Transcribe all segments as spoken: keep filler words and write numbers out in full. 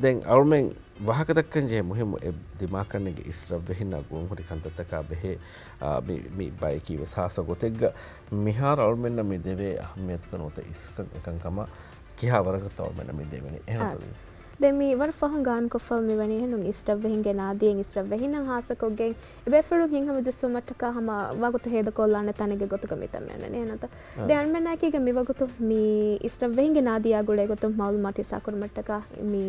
ދެން އަޅުމެން ވާހަކަދައްކަން ޖެހޭ މުހިއްމު އެއް ދިމާކަންނެއްގެ އިސްރަށްވެހިންނާ ގުޅުންހުރި ކަންތައްތަކާ ބެހޭ، އާ، މި، މި ބައެކީ ވެސް ހާއްސަ ގޮތެއްގަ މިހާރު އަޅުމެންނަށް މި ދެވޭ އަހައްމިޔަތުގަ ނުވަތަ އިސްކަން އެކަންކަމަށް ކިހާ ވަރަކަށްތޯ އަޅުމެންނަށް މި ދެވެނީ. އެހެންތޯ؟ ދެން މި ވަރަށް ފަހުން ގާއިމްކޮށްފަ މިވަނީ އެހެން އިސްރަށްވެހިންގެ ނާދީއިން އިސްރަށްވެހިންނަށް ހާއްސަކޮށްގެން އެބޭފުޅުން ހިތްހަމަޖެއްސުމަށްޓަކާ ހަމަ ވަގުތު ހޭދަކޮށްލާނެ ތަނެއްގެ ގޮތުގަ މިތަން މިއަންނަނީ. އެހެންތޯ؟ އާ. ދެން އަޅުމެންނާއެކީގަ މިވަގުތު މި އިސްރަށްވެހިންގެ ނާދީއާ ގުޅޭ ގޮތުން މައުލޫމާތު ހިއްސާކުރުމަށްޓަކާ މި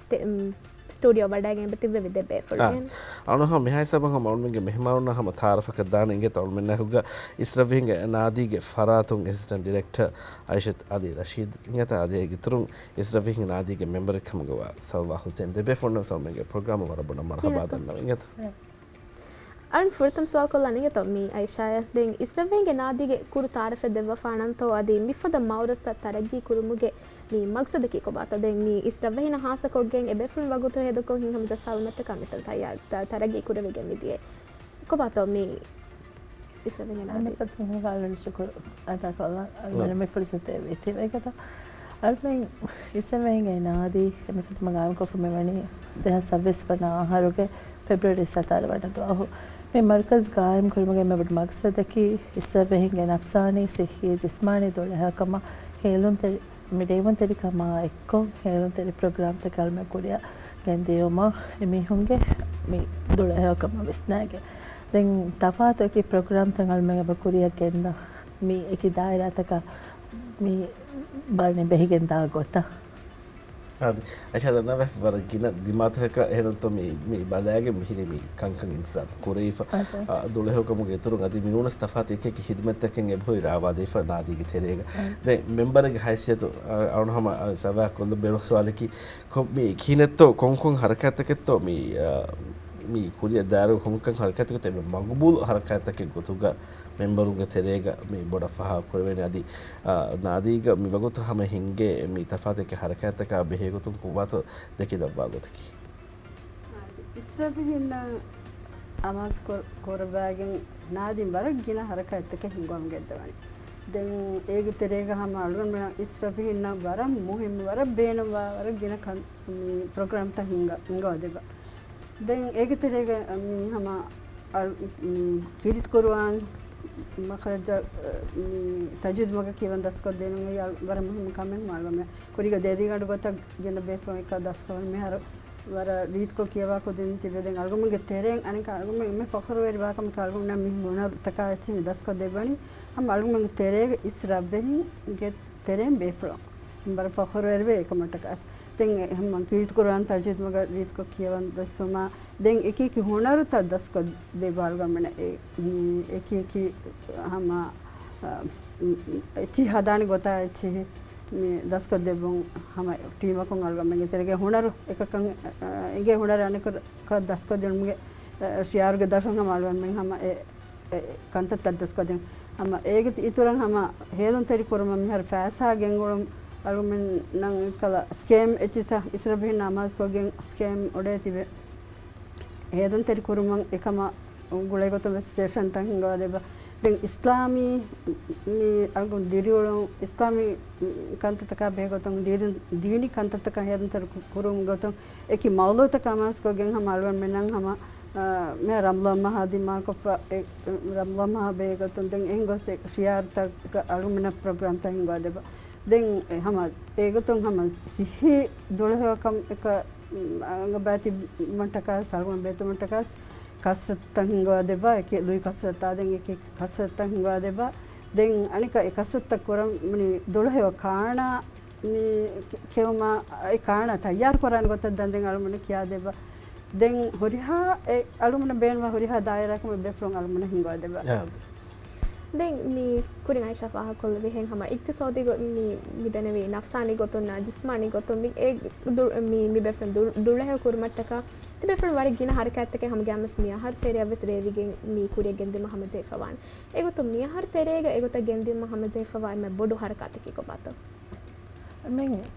ސްޓޭ-، މް، ސްޓޫޑިއޯ ވަޑައިގެން ތިއްބެވި ދެ ބޭފުޅުން. އާ. އަޅުން ހަމަ މިހާ ހިސާބަށް ހަމަ އަޅުމެންގެ މެހެމާނުންނަށް ހަމަ ތައާރަފަކަށް ދާނެ އިނގޭތޯ އަޅުމެންނާ ހުގަ އިސްރަށްވެހިންގެ ނާދީގެ ފަރާތުން އެސިސްޓެންޓް ޑިރެކްޓަރ އައިޝަތު އަލީ ރަޝީދު އިނގޭތޯ އަދި އޭގެ އިތުރުން އިސްރަށްވެހިންގެ ނާދީގެ މެމްބަރެއް ހަމަގަވާ ސަލްވާ ހުސެން ދެ ބޭފުޅުންނަށް ވެސް އަޅުމެންގެ ޕްރޮގްރާމަށް ވަރަށް ބޮޑަށް މަރުޙަބާ ދަންނަވަން އިނގޭތޯ. އަޅުން ފުރަތަމަ ސުވާލު ކޮށްލާން އިނގޭތޯ މި އައިޝާއަށް. ދެން އިސްރަށްވެހިންގެ ނާދީގެ ކުރު ތައާރަފެއް ދެއްވާފާނަންތޯ އަދި މިފަދަ މައުރަޒްތައް ތަރައްގީ ކުރުމުގެ މި މަގްސަދަކީ ކޮބާތޯ؟ ދެން މި އިސްރަށްވެހިންނަށް ހާއްސަކޮށްގެން އެބޭފުޅުން ވަގުތު ހޭދަކޮށް ހިތްހަމަޖައްސާލުމަށްޓަކާ މިތަން ތައްޔާ-، ތަ-، ތަރައްގީ ކުރެވިގެން މިދިޔަ. ކޮބާތޯ މި އިސްރަށްވެހިންގެ ނާދީ؟ އަނެއްފަދަ މި ސުވާލަށް ޝުކުރު އަދާ ކޮށްލަން. އަޅުގަނޑަށް މި ފުރުސަތު ދެއްވީތީ އެގޮތަށް. އަޅުމެން އިސްރަށްވެހިންގެ ނާދީ އެންމެ ފުރަތަމަ ގާއިމްކޮށްފަ މިވަނީ ދެހާސް ސައްބީސް ވަނަ އަހަރުގެ ފެބްރުއަރީ ސަތާރަ ވަނަ ދުވަހު. މި މަރުކަޒު ގާއިމް ކުރުމުގެ އެންމެ ބޮޑު މަގްސަދަކީ އިސްރަށްވެހިންގެ ނަފްސާނީ، ސިއްހީ، ޖިސްމާނީ ދުޅަހެޔޮކަމާ ހޭލުންތެރި، މި ރޭވުންތެރިކަމާ އެއްކޮށް ހޭލުންތެރި ޕްރޮގްރާމްތަކެއް އަޅުމެން ކުރިއަށް ގެންދިޔުމަށް އެމީހުންގެ މި ދުޅަހެޔޮކަމަށް ވިސްނާގެން. ދެން ތަފާތު އެކި ޕްރޮގްރާމްތައް އަޅުމެން އެބަ ކުރިއަށް ގެންދާ މި އެކި ދާއިރާތަކަށް މި ބަލި ބެހިގެން ދާ ގޮތަށް. އާދެ، އައިޝާ ދަންނަވައިފި ވަރަށް ގިނަ ދިމާތަކަކަށް އެހެންތޯ މި، މި ބަލާގެން މިހިރީ މި ކަންކަން އިންތިޒާމް ކުރެވިފަ. އާދެ. އާ، ދުޅަހެޔޮކަމުގެ އިތުރުން އަދި މިނޫނަސް ތަފާތު އެކި އެކި ހިދުމަތްތަކެއް އެބަހުރި ރާވާދެވިފަ ނާދީގެ ތެރޭގަ. އާދެ. ދެން މެމްބަރެއްގެ ހައިސިއްޔަތު، އާ، އަޅުން ހަމަ، އާ، ސަވާ ކޮށްލަ ބޭނުން ސުވާލަކީ، ކޮ-، މި ކިހިނެއްތޯ ކޮންކޮން ހަރަކާތްތަކެއްތޯ މި، އާ، މި ކުރިއަށް ދާއިރު ކޮންކޮން ހަރަކާތްތަކެއްތޯ އެންމެ މަގުބޫލު ހަރަކާތްތަކެއް ގޮތުގަ މެމްބަރުންގެ ތެރޭގަ މި ބޮޑަށް ފާހަގަކުރެވޭނެ އަދި، އާ، ނާދީގަ މިވަގުތު ހަމަ ހިންގޭ މި ތަފާތު އެކި ހަރަކާތްތަކާ ބެހޭގޮތުން ކޮބާތޯ ދެކިލައްވާ ގޮތަކީ؟ އިސްރަށްވެހިންނަށް އަމާޒުކޮށް-، ކުރައްވައިގެން ނާދީން ވަރަށް ގިނަ ހަރަކާތްތަކެއް ހިންގުވަމުން ގެންދަވަނީ. ދެން އޭގެ ތެރޭގަ ހަމަ އަޅުގަނޑުމެން އިސްރަށްވެހިންނަށް ވަރަށް މުހިއްމު، ވަރަށް ބޭނުންވާ، ވަރަށް ގިނަ ކަން-، މި ޕްރޮގްރާމްތައް ހިންގަ-، ހިންގަވަދެއްވާ. ދެން އޭގެ ތެރޭގަ މި ހަމަ އަޅު-، މި ކީރިތި ޤުރުއާން މަޚްރަޖަށް، މި ތަޖްވީދު މަގަށް ކިޔަވަން ދަސްކޮށްދޭނުން ވަރަށް މުހިއްމު ކަމެއް އަޅުގަނޑުމެން ކުރީގަ ދޭދީގަނޑު ގޮތަށް ގިނަ ބޭފުޅުން އެކަށް ދަސްކޮށް މިހާރު ވަރަށް ރީތިކޮށް ކިޔަވާ ކުދިން ތިބެ. ދެން އަޅުގަނޑުގެ ތެރެއިން އަނެކާ އަޅުގަނޑު އެންމެ ފަޚުރުވެރިވާ ކަމަކަށް އަޅުގަނޑު މި ހުނަރުތަކާ އެއްޗެހި މި ދަސްކޮށްދެއްވަނީ. ހަމަ އަޅުގަނޑުގެ ތެރޭގެ އިސްރަށްވެހިންގެ ތެރެއިން ބޭފުޅުން ވަރަށް ފަޚުރުވެރިވޭ އެކަމަށްޓަކާ. ދެން އެ ހަމަ ކީރިތި ޤުރުއާން ތަޖްވީދު މަގަށް ރީތިކޮށް ކިޔަވަން ދަސްވުމާ، ދެން އެކި އެކި ހުނަރުތައް ދަސްކޮށްދެއްވާ އަޅުގަނޑުމެން އެ، މި އެކި އެކި ހަމަ، އަ، އެއްޗިހި ހަދާނެ ގޮތާ އެއްޗިހި މި ދަސްކޮށްދެއްވުން ހަމަ ޓީމަކުން އަޅުގަނޑުމެންގެ ތެރޭގެ ހުނަރު އެކަކަށް، އަ، އެނގޭ ހުނަރު އަނެކަކަށް ދަސްކޮށްދިނުމުގެ، އަ، ޝިއާރުގެ ދަށުން ހަމަ އަޅުގަނޑުމެން ހަމަ އެ، އެ ކަންތައްތައް ދަސްކޮށްދިނުން. ހަމަ އޭގެ އިތުރަށް ހަމަ ހޭލުންތެރި ކުރުމަށް މިހާރު ފައިސާ ގެންގުޅުން އަޅުގަނޑުމެންނަށް އެކަލަ ސްކޭމް އެއްޗިސް އިސްރަށްވެހިންނާ އަމާޒުކޮށްގެން ސްކޭމް އޮޑޭ ތިބެ. ހޭލުންތެރި ކުރުމަށް އެކަމަށް ގުޅޭގޮތުން ވެސް ސެޝަންތައް ހިންގަވާދެއްވާ. ދެން އިސްލާމީ މި އަޅުގަނޑު ދިރިއުޅުން، އިސްލާމީ ކަންތައްތަކާ ބެހޭގޮތުން، ދީނު-، ދީނީ ކަންތައްތަކާ ހޭލުންތެރި ކު-، ކުރުމުގެ ގޮތުން އެކި މައުޟޫޢުތަކާ އަމާޒުކޮށްގެން ހަމަ އަޅުގަނޑުމެންނަށް ހަމަ، އާ، މި ރަމަޟާން މަހާ ދިމާކޮށްފަ، އެ، ރަމަޟާން މަހާ ބެހޭގޮތުން ދެން އެހެން ގޮސް ޝިއާރުތަކަށް އަޅުގަނޑުމެންނަށް ޕްރޮގްރާމްތައް ހިންގަވާދެއްވާ. ދެން އެ ހަމަ އެގޮތުން ހަމަ ސިއްހީ ދުޅަހެޔޮކަމަކަށް، އަނގަބައިތިބުމަށްޓަކާ، ސަޅުގަނޑު ބޭތުމަށްޓަކާ ކަސްރަތުތައް ހިންގަވާދެއްވާ، އެކި ލުއި ކަސްރަތާ ދެން އެކި ކަސްރަތުތައް ހިންގަވާދެއްވާ. ދެން އަނެކަ އެ ކަސްރަތުތައް ކުރަން މި ދުޅަހެޔޮ ކާނާ މި ކެ-، ކެއުމާ އެ ކާނާ ތައްޔާރު ކުރާނެ ގޮތަށް ދަން ދެން އަޅުމަން ކިޔާދެއްވާ. ދެން ހުރިހާ އެ އަޅުމަން ބޭނުންވާ ހުރިހާ ދާއިރާއަކަށް މި ބޭފުޅުން އަޅުމަން ހިންގަވާދެއްވާ. އާ. ދެން މި ކުރިން އައިޝާ ފާހަގަކޮށްލެވިހެން ހަމަ އިޤްތިޞާދީ ގޮ-، މި، މި ދެނެވި ނަފްސާނީ ގޮތުންނާ، ޖިސްމާނީ ގޮތުން މި އެ ދު-، މި، މި ބޭފުޅުން ދު-، ދުޅަހެޔޮ ކުރުމަށްޓަކާ ތިބޭފުޅުން ވަރަށް ގިނަ ހަރަކާތްތަކެއް ހަމަ ގައިމުވެސް މި އަހަރު ތެރެއަށްވެސް ރޭވިގެން މި ކުރިއަށް ގެންދިއުމަށް ހަމަޖެހިފަވާނެ. އެގޮތުން މި އަހަރު ތެރޭގަ އެގޮތަށް ގެންދިއުމަށް ހަމަޖެހިފަވާ އެންމެ ބޮޑު ހަރަކާތަކީ ކޮބާތޯ؟ މި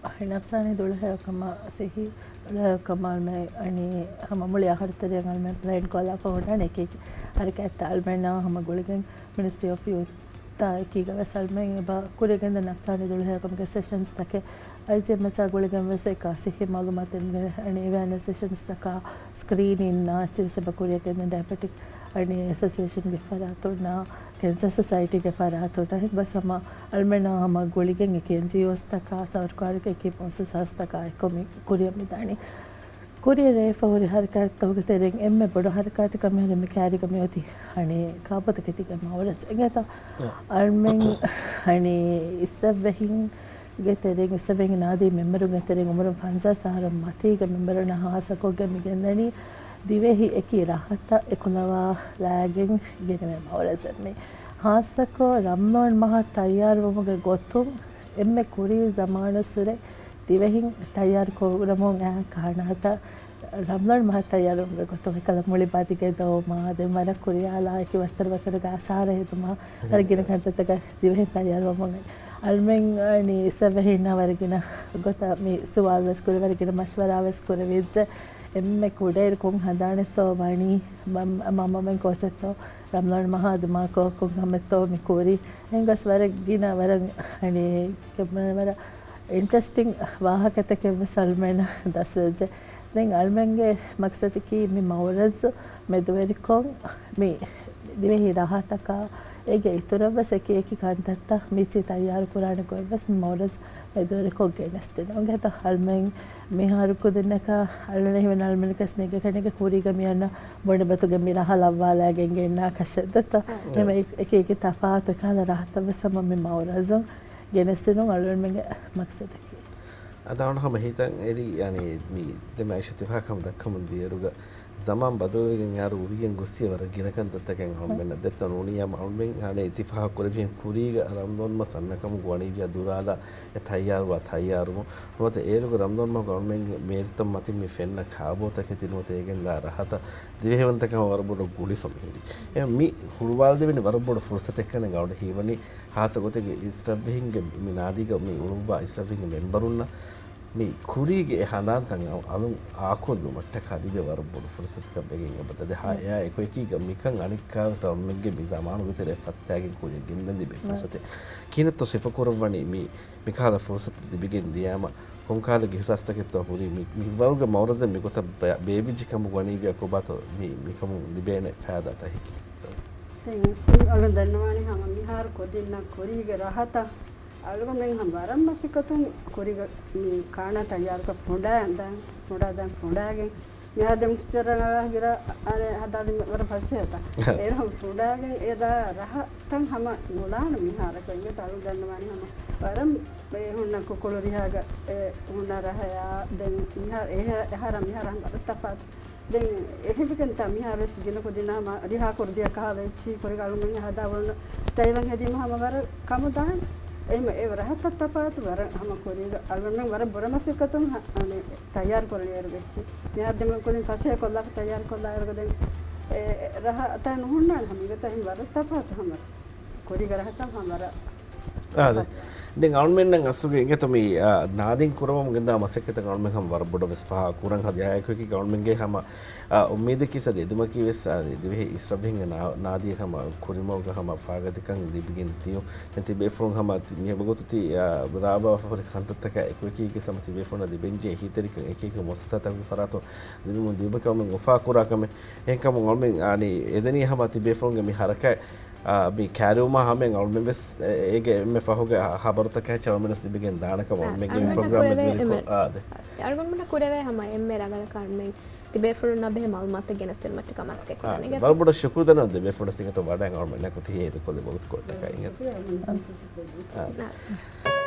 ނަފްސާނީ ދުޅަހެޔޮކަމާ، ސިއްހީ ދުޅަހެޔޮކަމާ އަޅުމެން އަނީ ހަމަ މުޅި އަހަރު ތެރެއަށް އަޅުމެން ޕްލޭން ކޮށްލާފަ ހުންނާނެ އެކި އެކި ހަރަކާތްތައް އަޅުމެންނާ ހަމަ ގުޅިގެން މިނިސްޓްރީ އޮފް ޔޫތާ އެކީގަ ވެސް އަޅުމެން އެބަ ކުރިއަށް ގެންދަން ނަފްސާނީ ދުޅަހެޔޮކަމުގެ ސެޝަންސް ތަކެއް އައިޖީއެމްއެޗްއާ ގުޅިގެން ވެސް އެކާ ސިއްހީ މައުލޫމާތު އެންމެ އަނި އެވެއަނެސް ސެޝަންސްތަކާ، ސްކްރީނިންއާ އެއްޗެއް ވެސް އެބަ ކުރިއަށް ގެންދަނީ ޑަޔަބެޓިކް އަނި އެސޯސިއޭޝަންގެ ފަރާތުންނާ، ކެންސަރ ސޮސައިޓީގެ ފަރާތުންނާ. އެހެން ބަސް ހަމަ އަޅުމެންނާ ހަމަ ގުޅިގެން އެކި އެންޖީއޯސްތަކާ ސަރުކާރުގެ އެކި މުއައްސަސާސްތަކާ އެއްކޮށް މި ކުރިއަށް މިދާނީ. ކުރިއަށް ރޭވިފަ ހުރި ހަރަކާތްތަކުގެ ތެރެއިން އެންމެ ބޮޑު ހަރަކާތަކަށް މިހާރު މި ކައިރިގަ މިއޮތީ އަނި ކާބޯތަކެތީގެ މައުރަޒް އެނގޭތޯ. އަ. އަޅުމެން އަނި އިސްރަށްވެހިންގެ ތެރެއިން، އިސްރަށްވެހިންގެ ނާދީ މެމްބަރުންގެ ތެރެއިން އުމުރުން ފަންސާސް އަހަރުން މަތީގެ މެމްބަރުންނާ ހާއްސަކޮށްގެން މި ގެންދަނީ ދިވެހި އެކި ރަހަތަށް އެކުލަވާލައިގެން ގެނެވޭ މައުރަޒެއް މީ. ހާއްސަކޮށް ރަމްޟާން މަހަށް ތައްޔާރުވުމުގެ ގޮތުން އެންމެ ކުރީ ޒަމާނުއްސުރެ ދިވެހިން ތައްޔާރު ކުރަމުން އައި ކާނާތައް ރަމްޟާން މަހަށް ތައްޔާރުވުމުގެ ގޮތުން އެކަލަ މުޅި ބަދިގެ ދޮވުމާ، ދެން ވަރަށް ކުރިޔާލާ އެކި ވައްތަރު ވަތަރުގެ އަސާރަ ހެދުމާ، ވަރަށް ގިނަ ކަންތައްތަކަށް ދިވެހިން ތައްޔާރުވަމުން އައި. އަޅުމެން އަނި އިސްރަށްވެހިންނާ ވަރަށް ގިނަ ގޮތަށް މި ސުވާލު ވެސް ކުރި، ވަރަށް ގިނަ މަޝްވަރާ ވެސް ކުރެވިއްޖެ. އެންމެ ކުޑައިރު ކޮން ހަނދާނެއްތޯ ވަނީ، މަ-، މަ-، މަންމަމެން ކޯޗެއްތޯ، ރަމްޟާން މަހާ ދިމާކޯ ކޮން ހަމައެއްތޯ މި ކުރީ. އެހެން ގޮސް ވަރަށް ގިނަ ވަރަށް އަނި ވަރަށް އިންޓްރެސްޓިން ވާހަކަތަކެއް ވެސް އަޅުމެންނަށް ދަސްވެއްޖެ. ދެން އަޅުމެންގެ މަޤްޞަދަކީ މި މައުރަޒު މެދުވެރިކޮށް މި ދިވެހި ރަހަތަކާ އޭގެ އިތުރަށް ވެސް އެކި އެކި ކަންތައްތައް މިއީ ތައްޔާރު ކުރާނެ ގޮތް ވެސް މި މައުރަޒު މެދުވެރިކޮށް ގެނެސްދިނުން. އެހެންތޯ އަޅުމެން މިހާރު ކުދިންނަކަށް އަޅުން ހިމެން އަޅުމެން ކަސް ނެގެ ކަނިގެ ކުރީގަ މި އަންނަ ބޮނޑި ބަތުގެ މި ރަހަ ލައްވާލައިގެން ގެންނާ ކަށެއް ދެތޯ. އެ. އެހެން އެކި އެކި ތަފާތު ކަހަލަ ރަހަތައް ވެސް ހަމަ މި މައުރަޒުން ގެނެސްދިނުން އަޅުގަނޑުމެންގެ މަޤްޞަދަކީ. އަދާ އަޅުގަނޑު ހަމަ ހިތަށް އެރި، އަނި މި ދެން އައިޝާ ތި ވާހަކަ ހަމަ ދައްކަމުން ދިޔައިރުގަ ޒަމާން ބަދަލުވެގެން އައިއިރު އުރިގެން ގޮއްސިޔަ ވަރަށް ގިނަ ކަންތައްތަކެއް އަޅުގަނޑުމެންނަށް ދެއްތޯ ނޫނީ އަޅުގަނޑުމެން އަނެއް އިތިފާހަކު ކުރެއްވިހެން ކުރީގަ ރަމަޟާން މަސް އަންނަކަމުގަ ވަނީވިޔާ ދުރާލާ އެ ތައްޔާރުވާ ތައްޔާރުވުން. ނުވަތަ އޭރުގަ ރަމަޟާން މަހުގަ އަޅުގަނޑުމެންގެ މޭޒުތައް މަތިން މި ފެންނަ ކާބޯތަކެތި ނުވަތަ އޭގެންދާ ރަހަތައް ދިވެހިވަންތަކަމަށް ވަރަށް ބޮޑަށް ގުޅިފަ މިހިރީ. އެ މި ހުޅުވާލެވެނީ ވަރަށް ބޮޑު ފުރުސަތެއްކަން އަޅުގަނޑަށް ހީވަނީ، ހާއްސަ ގޮތެއްގަ އިސްރަށްވެހިންގެ މި ނާދީގަ މި އުޅުއްވާ އިސްރަށްވެހިންގެ މެމްބަރުންނަށް މި ކުރީގެ އެ ހަނދާންތައް އަ-، އަލުން އާކުން ދުމަށްޓަކާ ލިބޭ ވަރަށް ބޮޑު ފުރުސަތަކަށް ވެގެން އެބަދަ. ދެ ހާ-، އެއާ އެކުއެކީގަ މިކަން އަނެއްކާވެސް އަޅުމެންގެ މި ޒަމާނުގެ ތެރޭ ފައްތާގެން ކުރިއަށް ގެންދަން ލިބޭ ފުރުސަތެއް. ކިހިނެއްތޯ ސިފަކުރައްވަނީ މި، މިކަހަލަ ފުރުސަތެއް ލިބިގެން ދިޔާމަ ކޮންކަހަލަ އިހުސާސްތަކެއްތޯ ހުރީ؟ މި، މިވަރުގެ މައުރަޒެއް މިގޮތަށް ބޭ-، ބޭއްވިއްޖެ ކަމުގަ ވަނީވިޔާ ކޮބާތޯ މި، މިކަމުން ލިބޭނެ ފައިދާތަކަކީ؟ ދެން އަޅުން ދަންނަވާނީ ހަމަ މިހާރު ކުދިންނަށް ކުރީގެ ރަހަތައް އަޅުގަނޑުމެން ހަމަ ވަރަށް މަސައްކަތުން ކުރީގަ މި ކާނާ ތައްޔާރުކޮށް ފުނޑާ ދާން، ފުނޑާ ދާން ފުނޑާގެން މިހާ ދެ މިކްސްޗަރ އަނގަރާ ހިރާ އަނެއް ހަދާލި ވަރަށް ފަސޭހަތަ. އޭރު ހަމަ ފުނޑާގެން އެދާ ރަހަތައް ހަމަ ނުލާނެ މިހާރަކަށް އިނގޭތަ. އަޅުން ދަންނަވާނީ ހަމަ ވަރަށް ބޭހުންނަ ކުކުޅު ރިހާގަ އެ ހުންނަ ރަހަޔާ ދެން މިހާރު އެހާ-، އެހާރަށް މިހާރަށް ވަރަށް ތަފާތު. ދެން އެހެންވެގެންތާ މިހާރުވެސް ގިނަ ކުދިންނާ ހަމަ ރިހާ ކުރުދިޔަ ކަހަލަ އެއްޗިހި ކުރިގަ އަޅުގަނޑު ހަދާވަން ސްޓައިލަށް ހެދީމަ ހަމަ ވަރަށް ކަމުދާން. އެހެން އެ ރަހަތަށް ތަފާތު ވަރަށް ހަމަ ކުރީގަ އަޅުގަނޑުމެން ވަރަށް ބުރަ މަސައްކަތުން ހަ-، އަނެއް ތައްޔާރު ކުރަނީ އޭރު އެއްޗިހި. މިހާރު ދެމެ ކުދިން ފަސޭހަ ކޮށްލާފަ ތައްޔާރު ކޮށްލާއިރުގަ ދެން އެ ރަހަ އަތާ ނުހުންނާނެ ހަމަ އިނގޭތަ. އެހެން ވަރަށް ތަފާތު ހަމަ ކުރީގެ ރަހަތަށް ހަމަ ވަރަށް އާދެ. ތަފާތު. ދެން އަޅުމެންނަށް އަސްލުގަ އިނގޭތޯ މި، އާ، ނާދީން ކުރަމުން ގެންދާ މަސައްކަތަށް އަޅުމެން ހަމަ ވަރަށް ބޮޑަށް ވެސް ފާހަގަ ކުރަން ހަދާ އެކުއެކީ އަޅުމެންގެ ހަމަ، އާ، އުއްމީދަކީ ސަދި އެދުމަކީ ވެސް، އާ، ދިވެހި އިސްރަށްވެހިންގެ ނާ-، ނާދީ ހަމަ ކުރިމަގުގަ ހަމަ ފާގަތިކަން ލިބިގެން ދިޔުން. ދެން ތިބޭފުޅުން ހަމަ ތި-، މި ވަގުތު ތި، އާ، ރާވާފަ ހުރި ކަންތައްތަކާ އެކުއެކީގެ ހަމަ ތިބޭފުޅުންނަށް ލިބެންޖެހޭ އެހީތެރިކަން އެކި އެކި މުއައްސަސާތަކުގެ ފަރާތުން ލިބެމުން ދިޔުމަކީ އަޅުމެން އުފާކުރާ ކަމެއް. އެހެންކަމުން އަޅުމެން އަނި އެދެނީ ހަމަ ތިބޭފުޅުންގެ މި ހަރަކާތް، އާ، މި ކައިރިވުމާ ހަމައިން އަޅުމެން ވެސް އެ-، އޭގެ އެންމެ ފަހުގެ ހަ-، ހަބަރުތަކާ އެއްޗެއް އަޅުމެން ވެސް ލިބިގެން ދާނެކަމަށް އަޅުމެންގެ މި ޕްރޮގްރާމް މެދުވެރިކޮށް. އާ، އަދެ. އަޅުގަނޑުމެންނަށް ކުރެވޭ ހަމަ އެންމެ ރަނގަޅަކަށް އަޅުމެން ތިބޭފުޅުންނާ ބެހޭ މައުލޫމާތުތައް ގެނެސްދިނުމަށްޓަކާ މަސައްކަތް އާ، ކުރަނީ. ވަރަށް ބޮޑަށް ޝުކުރު ދަންނަވަން ތިބޭފުޅުންނަށް އިނގޭތޯ ވަޑައިގެން އަޅުމެންނާ ކޮތީ ހޭދަ ކޮށްލި ވަގުތު ކޮށްޓަކާ އިނގޭތޯ. އާ.